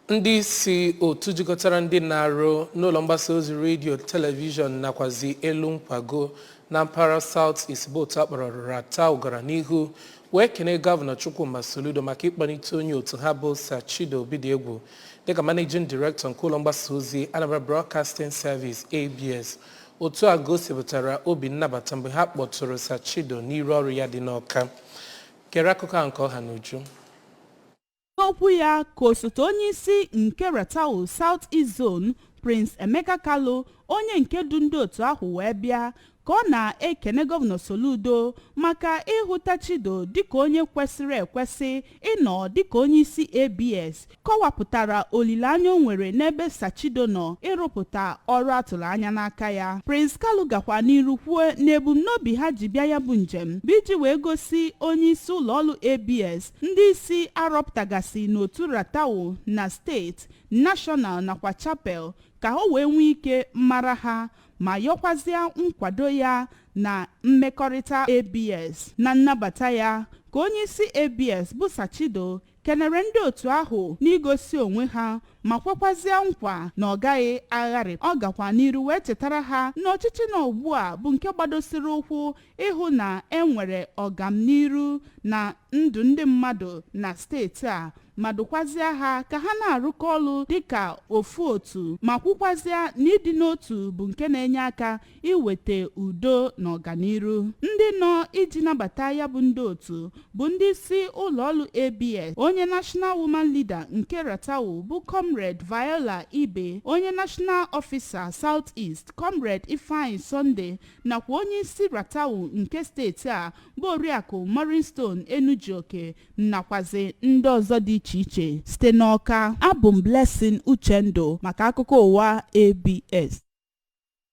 Ndị isi otu jikọtara ndị na-arụ n'ụlọ mgbasa ozi redio, telivishọn nakwazi elu nkwago na mpaghara South East, bụ otu akpọrọ RATTAWU, gara n'ihu wee kene Gọvanọ Chukwuma Soludo maka ịkpọlite onye otu ha bụ Sir Chido Obidiegwu dịka Managing Director nke ụlọ mgbasa ozi Anambra Broadcasting Service, ABS. Otu a gosipụtara obi nnabata mgbe ha kpọtụrụ Sir Chido n'iru ọrụ ya dị n'Ọka. Kere akụkọ a nke ọha n'uju. N'okwu ya ka osote onye isi nke RATTAWU South East Zone, Prince Emeka Kalu, onye nke du ndị otu ahụ wee bịa, ka ọ na-ekene Gọvanọ Soludo maka ịhụta Chido dịka onye kwesịrị ekwesị ịnọ dịka onye isi ABS, kọwapụtara olileanya o nwere n'ebe Sir Chido nọ ịrụpụta ọrụ atụrụ anya n'aka ya. Prince Kalu gakwa n'iru kwuo na ebumnobi ha ji bịa ya bụ njem bụ iji wee gosi onye isi ụlọọrụ ABS ndị isi arọpụtagasị n'otu RATTAWU na steeti, national nakwa chapter, ka o wee nwee ike mara ha ma yọkwazịa nkwado ya na mmekọrịta ABS. Na nnabata ya ka onye isi ABS bụ Sir Chido kenere ndị otu ahụ n'igosi onwe ha ma kwekwazịa nkwa na ọ gaghị agharị. Ọ gakwa n'iru wee chetara ha na ọchịchị nọ ugbu a bụ nke gbadosiri ụkwụ ịhụ na enwere ọgamniru na ndụ ndị mmadụ na steeti a, ma dụkwazịa ha ka ha na-arụkọ ọrụ dịka ofu otu, ma kwukwazịa na ịdị n'otu bụ nke na-enye aka iweta udo na ọganiru. Ndị nọ iji nabata ya bụ ndị otu bụ ndị isi ụlọọrụ ABS, onye National Woman Leader nke RATTAWU bụ Comrade Viola Ibe, onye National Officer South East, Comrade Ifeanyi Sunday, nakwa onye isi RATTAWU nke steeti a bụ Oriakụ Maureen Enujioke, nakwazi ndị ọzọ dị iche iche. Site n'Ọka, abụ m Blessing Uchendu maka akụkọ ụwa ABS.